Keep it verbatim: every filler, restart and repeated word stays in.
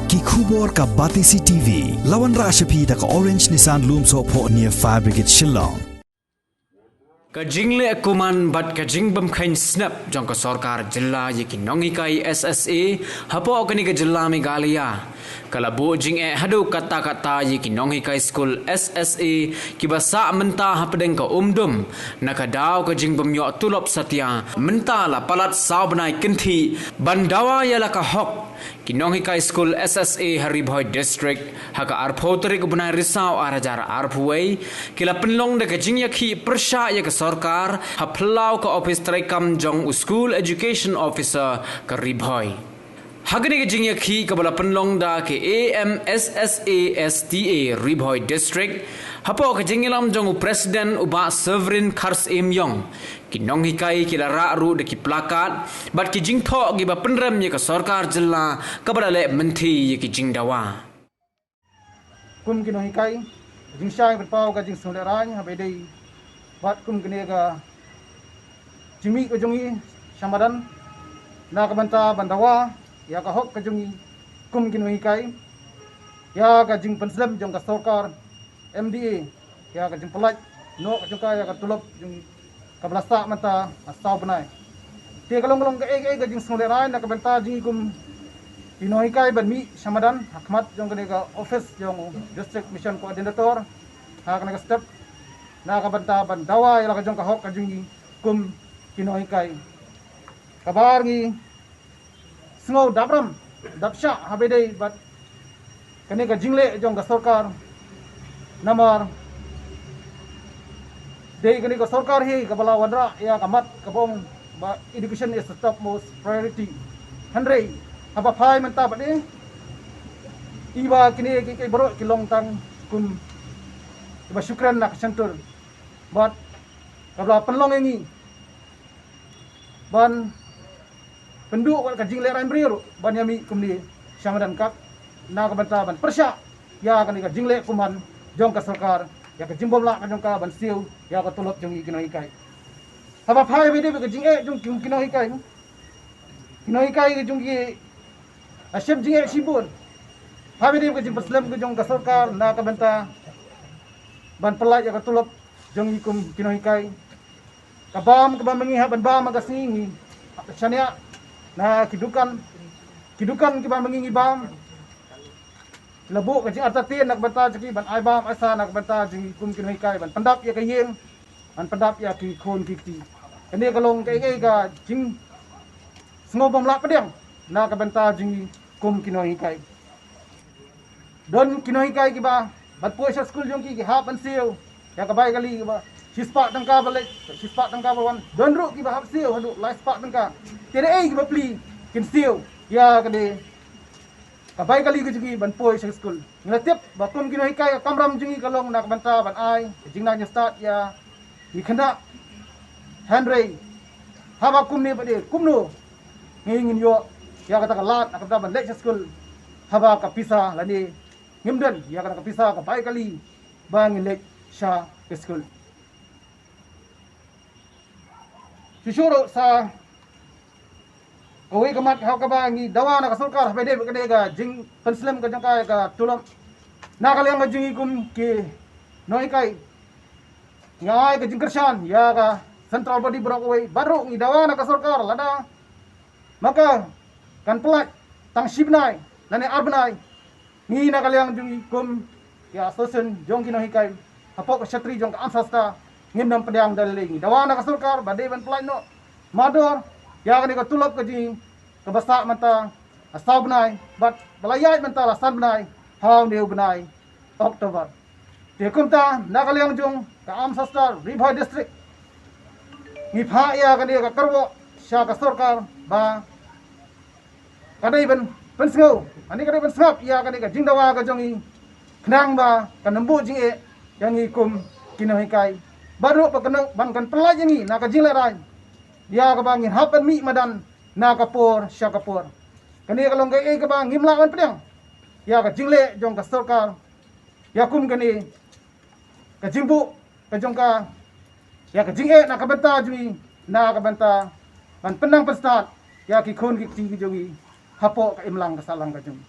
Ki khubor ka Batesi T V, la wanrah sha phi da ka Orange Nissan Lumsohphoh near Fire Brigade Shillong. Ka jingleh kuman bad ka jingbymkheiñ snep jong ka sorkar jylla ïa ki nonghikai S S A hapoh kane ka jylla Meghalaya ka la buh jingeh haduh katta katta ïa ki nonghikai skul S S A kiba sah mynta hapdeng ka umdum na ka daw ka jingbymïoh tulop satia. Mynta la palat saw bnai kynthih ban dawa ïa la ka hok. Ki nonghikai skul S S A ha Ri Bhoi District ha ka arphew tarik u bnai Risaw ar hajar arphew wei ki la pynlong da ka jingïakhih pyrshah ïa ka sorkar ha phyllaw ka ophis treikam jong u School Education Officer ka Ri Bhoi. Ha kane ka jingïakhih kaba la pynlong da ka A M S S A S T A Ri Bhoi District hapoh ka jingïalam jong u President u Bah Severin Kharsyiem Ïong, ki nonghikai ki la rah ruh da ki plakat bad ki jingthoh kiba pynrem ïa ka sorkar jylla kaba la leh mynthi ïa ki jingdawa. Kum ki nonghikai, jingshai bad paw ka jingsngewlehraiñ haba ïadei bad kum kane ka jingmih ka jong ngi sha madan na ka bynta ban dawa ïa ka hok ka jong ngi kum ki nonghikai, ïa ka jingpynslem jong ka sorkar M D A ïa ka jingpynlait noh ka jong ka ïa ka tulop jong kaba la sah mynta ha saw bnai. Te ka long ka long kaei kaei ka jingsngewlehraiñ na ka bynta jong ngi kum ki nonghikai ban mih sha madan ha khmat jong kane ka office jong u District Mission Coordinator ha kane ka step na ka bynta ban dawa ïa la ka jong ka hok ka jong ngi kum ki nonghikai. Kaba ngi sngew dap ram dap shah haba ïadei bad kane ka jingleh jong ka sorkar. Namar dei kane ka sorkar hi kaba la wanrah ïa ka mat kaba ong ba education is the topmost priority. Hynrei haba phai mynta pat i ba kine ki ki baroh ki long tang kum kiba shu kren na ka shyntur bad kaba la pynlong ïa ngi ban pynduh wat ka jinglehraiñ briew ruh ban ïa mih kumne sha madan kat na ka bynta ban pyrshah ïa kane ka jingleh kuman jong ka sorkar ïa ka jingbymlah ka jong ka ban siew ïa ka tulop jong ngi ki nonghikai. Haba phai bad ka jingeh jong ki nonghikai, ki nonghikai ka jong ki la shem jingeh shibun. Phai bad ka jingpynslem ka jong ka sorkar na ka bynta ban pynlait ïa ka tulop jong ngi kum ki nonghikai. Ka bam kaba ma ngi hap ban bam ha ka sngi ngi hap ban shaniah na ki dukan, ki dukan kiba ma ngi ngi bam. La buh ka jingartatien na ka bynta jong ki ban ai bam ai sah na ka bynta jong ngi kum ki nonghikai ban pyndap ïa ka ïing, ban pyndap ïa ki khun ki kti. Kane ka long kaei kaei ka jingsngewbymlah pdiang na ka bynta jong ngi kum ki nonghikai. Don ki nonghikai kiba ban poi sha skul jong ki ki hap ban siew ïa ka bai kali kiba shispah tyngka ba leit, shispah tyngka ba wan. Don ruh kiba hap siew haduh lai spah tyngka. Te dei ei kiba plie kin siew ïa kane ka bai kali ka jong ki ban poi sha skul. Ngi la tip ba kum ki nonghikai ka kamram jong ngi ka long na ka bynta ban ai ka jingnang jingstad ïa ki khynnah. Hynrei haba kumne pat de kumno ngi ngin ïoh ïa kata ka lad na ka bynta ban leit sha skul haba ka pisa lane ngim don ïa kata ka pisa ka bai kali ba ngin leit sha ka skul. Shuh shuh ruh sa kawei ka mat ha kaba ngi dawa na ka sorkar haba ïadei bad kane ka jingpynslem ka jong ka ïa ka tulop na ka liang ka jong ngi kum ki nonghikai. Ngi ai ka jingkyrshan ïa ka central body baroh kawei bad ruh ngi dawa na ka sorkar lada ma ka kan pynlait tang shi bnai lane ar bnai. Ngi na ka liang jong ngi kum ki association jong ki nonghikai hapoh ka shatri jong ka AMSASTA ngim dang pdiang da lei. Ngi dawa na ka sorkar ba dei ban pynlait noh mardor ïa kane ka tulop ka jong ngi kaba sah mynta ha saw bnai bad ba la ïaid mynta la san bnai ha une u bnai October. Te kumta na ka liang jong ka AMSASTA Ri Bhoi District ngi phah ïa kane ka kyrwoh sha ka sorkar ba ka dei ban pynsngew, ani ka dei ban sngap ïa kane ka jingdawa ka jong ngi khnang ba kan ym buh jingeh ïa ngi kum ki nonghikai. Bad ruh ba kan ban kan pynlait ïa ngi na ka jinglehraiñ ïa kaba ngin hap ban mih madan na ka por sha ka por. Kane ka long kaei kaba ngim lah ban pdiang ïa ka jingleh jong ka sorkar ïa kum kane ka jingbuh ka jong ka ïa ka jingeh na ka bynta jong ngi na ka bynta ban pynnang pynstad ïa ki khun ki kti ki jong ngi hapoh ka imlang ka sahlang ka jong ngi.